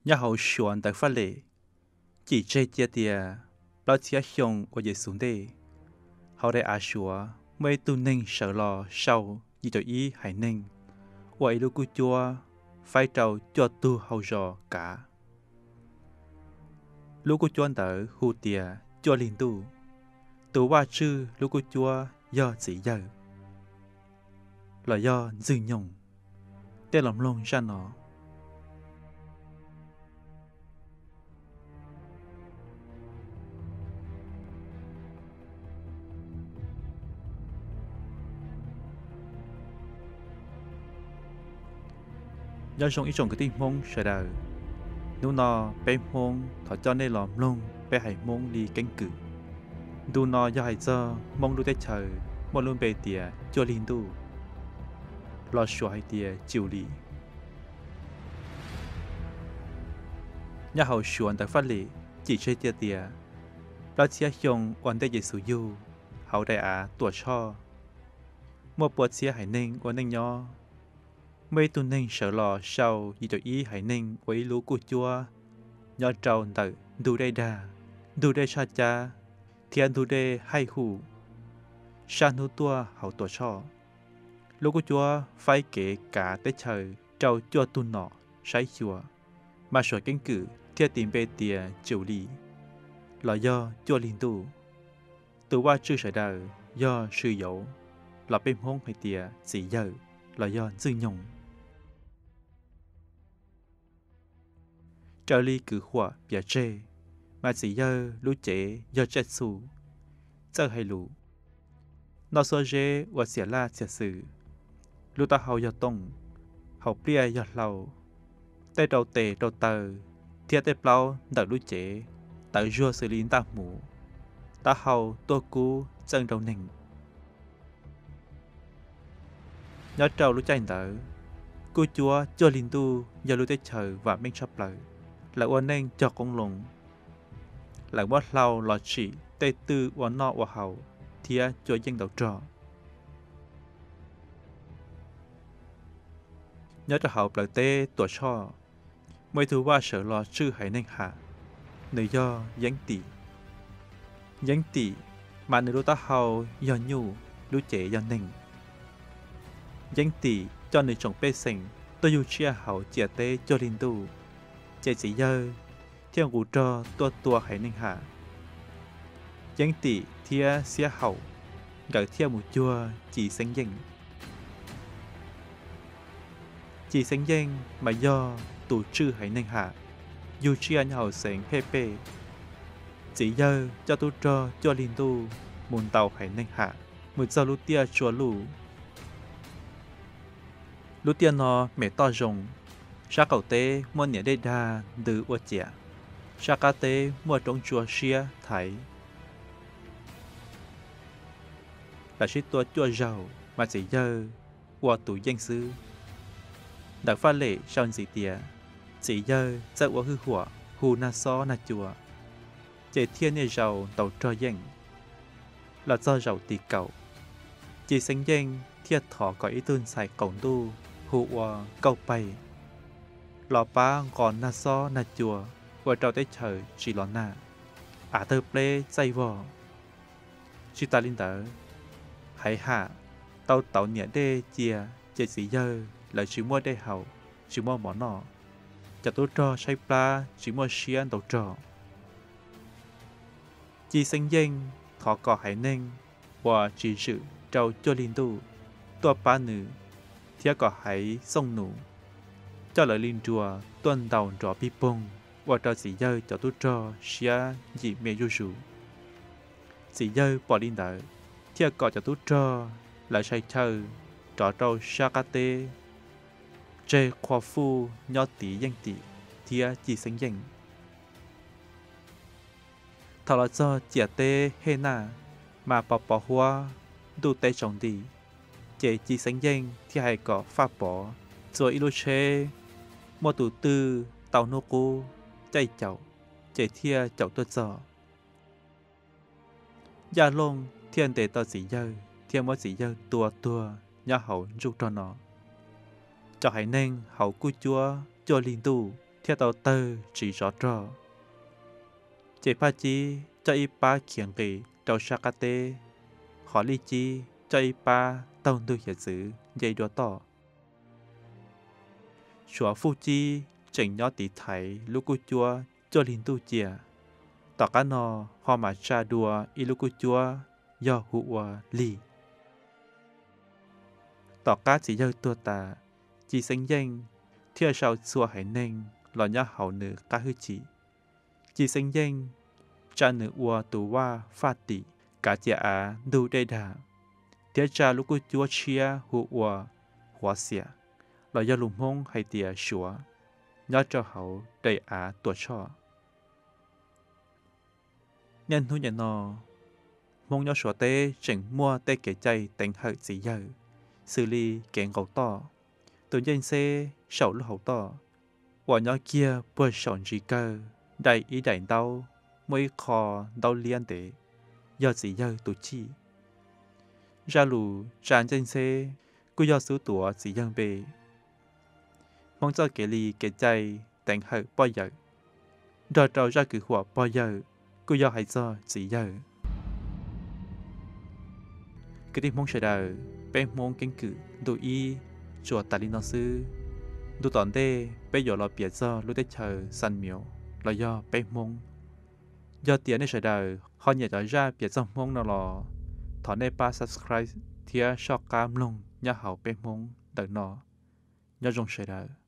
Nyob hauv Suav ntawv Faj Lem cim tseg cia tias plaub txhiab xyoo ua Yes Xus ntej, hauv daim av Suav muaj ib tug neeg sawv los sau yim caum ib haiv neeg ua ib lub kuj cuab faib rau cuaj tug hau zos kav. Lub kuj cuab ntawd hu tias Cuaj Lig Ntuj. Tus vaj tswj lub kuj cuab yog Txiv Yawg los yog Ntxwg Nyoog. Tej los mloog zaj no. Nyob zoo ib tsoom kwv tij Hmoob sawv daws. Hnub no peb Hmoob thov coj nej los mloog peb haiv Hmoob li keeb kwm. Ntu no yog hais txog Hmoob lub teb chaws muaj lub npe tias Cuaj Lig Ntuj, los Suav hais tias Chiu Lis. Nyob hauv Suav ntawv Faj Lem cim tseg cia tias plaub txhiab xyoo ua ntej Yes Xus yug, hauv daim av Tuam Tshoj, muaj pua txhiab haiv neeg ua neej nyob. Muaj ib tug neeg sawv los sau yim caum ib haiv neeg ua ib lub kuj cuab nyob rau ntawm ntug dej dag, ntug dej tshaj cab thiab ntug dej haij hu sab hnub tuaj hauv Tuam Tshoj. Lub kuj cuab faib kev kav teb chaws rau cuaj tug nom saib xyuas, mas suav keeb kwm thiaj tis npe tias Chiu Lis los yog Cuaj Lig Ntuj. Tus vaj tswj sawv daws yog Swm Yauv, los peb Hmoob hais tias Txiv Yawg los yog Ntxwg Nyoog. Raws li kwv huam piav tseg, mas Txiv Yawg lub cev yog tsiaj txhu, txawj hais lus, noj xuab zeb ua txiam laj txiam xwm, lub taub hau yog tooj, hauv pliaj yog hlau, tej rau tes rau taw thiab tej plaub ntawm lub cev tawv zuag xws li ntaj hmuv, taub hau tuaj kub txeej rau neeg. Nyob rau lub caij ntawd, kuj cuab Cuaj Lig Ntuj yog lub teb chaws vam meej tshaj plaws, lawv ua neej cog qoob loo, lawv muab hlau los tsim tej twj ua noj ua haus thiab cua yeej ntau rog. Nyob rau hauv plawv teb Tuam Tshoj, muaj ib tug vaj sawv los tswj haiv neeg ham, nws yog Yeeb Tim. Yeeb Tim mas nws lub taub hau yog nyuj, lub cev yog neeg. Yeeb Tim coj nws tsoom pej xeem tuaj yug tsiaj hauv ciam teb Cuaj Lig Ntuj, ces Txiv Yawg thiaj nqus rog tuaj tua haiv neeg ham. Yeeb Tim thiab Xiab Haum nkawd thiaj mus cuag Ci Xeeb Yeej. Ci Xeeb Yeej mas yog tus tswj haiv neeg ham, yug tsiaj nyob hauv xeev Hej Pej. Txiv Yawg coj tub rog Cuaj Lig Ntuj mus ntaus haiv neeg ham mus txog lub tiaj Tsua Luj. Lub tiaj no me toj zoo, sab qaum teb muaj niam dej dag ntws ua ciam, sab qab teb muaj roob tsua siab thaiv. Lawv sib tua cuaj zaug mas Txiv Yawg ua tus yeej xwb. Ntawv Faj Lem sau ntxiv tias Txiv Yawg txawj ua hwj huam hu nag xob nag cua, ces thiaj niaj zaus ntaus rog yeej. Los txog zaum tim kaum, Ci Xeeb Yeej thiaj thov kom ib tug ntxhais qaum ntuj hu ua Kauj Paig los pab nqos nag xob nag cua ua rau teb chaws tsis los nag, av tawg pleb txaij vog. Tsis tas li ntawd, haiv ham tau tauv niam dej cia ces Txiv Yawg lawv tsis muaj dej haus, tsis muaj mov noj, cov tub rog tshaib plab tsis muaj siab ntaus rog. Ci Xeeb Yeej thov kom haiv neeg uas tsis zwm rau Cuaj Lig Ntuj tuaj pab nws, thiab kom haiv Xooj Nus coj lawv li nruas tuaj ntaus nrov pig poog ua rau Txiv Yawg cov tub rog siab yim me zuj zus. Txiv Yawg pom li ntawd thiaj kom cov tub rog lawv sai chaw rov rau sab qab teb, tseg qhua fuj nyob tiv Yeej Tim thiab Ci Xeeb Yeej. Thaum los txog ciam teb Hej Naj mas pos pos huab, ntuj teb tsaus nti, ces Ci Xeeb Yeej thiaj hais kom Faj Pov txua ib lub tsheb muaj tus twj tau hnub qub caij caum, ces thiaj caum tuaj txog. Yaj Looj thiaj ntes tau Txiv Yawg thiab muab Txiv Yawg tua tuag nyob hauv ntsuj rog no. Cov haiv neeg hauv kuj cuab Cuaj Lig Ntuj thiaj tau tawg tsiv tsov rog. Ces Phaj Cib coj ib pab khiav nqis rau sab qab teb, hos Lij Cib coj ib pab taug ntug hiav txwv nce dua toj. Tshuav Fuj Cib tseem nyob tiv thaiv lub kuj cuab cuaj li ntuj cia. Tom qab no ho mam tsa dua ib lub kuj cuab yog hu ua Lig. Tom qab txiv yawg tuag tas, Ci Xeeb Yeej thiaj sau txhua haiv neeg los nyob hauv nws qab hwj chim. Ci Xeeb Yeej tsa nws ua tus vaj faj tim kav cia av ntug dej dag, thiab tsa lub kuj cuab tshiab hu ua Huav Xiam, los yog lus Hmoob hais tias Suav, nyob rau hauv daim av Tuam Tshoj. Niaj hnub nim no, Hmoob nyob Suav teb tseem muaj tej kev cai teev hawm txiv yawg, xws li kev nqaus toj, tus ncej ntxheb saum lub hauv toj, uas nyob kiag puag saum ntsis kawg dai ib daim ntaub, muaj ib qho ntaub liab ntev, yog txiv yawg tus chij. Zaj lus tsa ncej ntxheb kuj yog xub tuav txiv yawg npe. Hmoob txoj kev li kev cai teev hawm poj yawm, nrog rau zaj kwv huam pog yawg kuj yog hais txog txiv yawg. Kwv tij Hmoob sawv daws, peb Hmoob keeb kwm ntu ib tsuas tas li no xwb. Ntu tom ntej peb yuav los piav txog lub teb chaws Xas Mios los yog peb Hmoob. Yog tias nej sawv daws ho nyiam cov zaj piav txog Hmoob no los thov nej pab subscribe thiab soj qab mloog nyob hauv peb Hmoob ntawm no. Nyob zoo sawv daws.